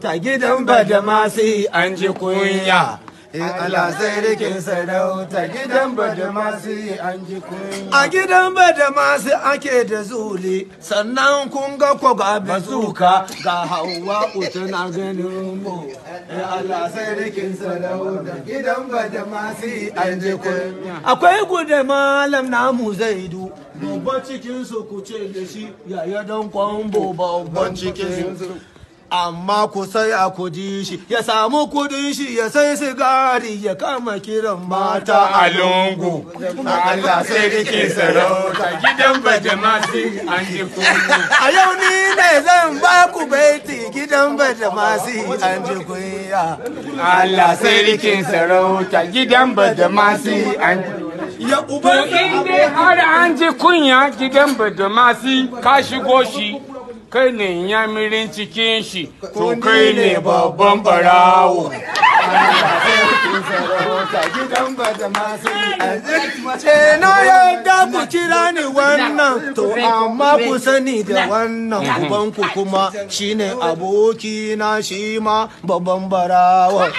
sarauta gidan Badamasi an ji kunya. Allah sarkin sarauta gidan Badamasi an ji kunya. A gidan Badamasi ake da zuli, sannan kun ga ko ga bazuka ga Hauwa tana ganin mu. Allah sarkin sarauta gidan Badamasi an ji kunya. Akwai gude malam namu Zaidu, babban cikin su ku ce da shi yaya dan kwambo babban cikin su. Amma ku sai a kudi shi ya samu kudin shi ya sai sigari ya kama kiran mata a lungu. Allah sarkin sarauta gidan Badamasi an ji kunya. A yau ni ne zan ba ku baiti gidan Badamasi an ji kunya. Allah sarkin sarauta gidan Badamasi an ji ya uban in dai har an ji kunya gidan Badamasi ka shigo shi, kai ne yamirin cikin shi, to kai ne babban barawo. Ce na yadda ku kira ni wannan, to amma ku sani da wannan ubanku kuma shine abokina shi ma babban barawo.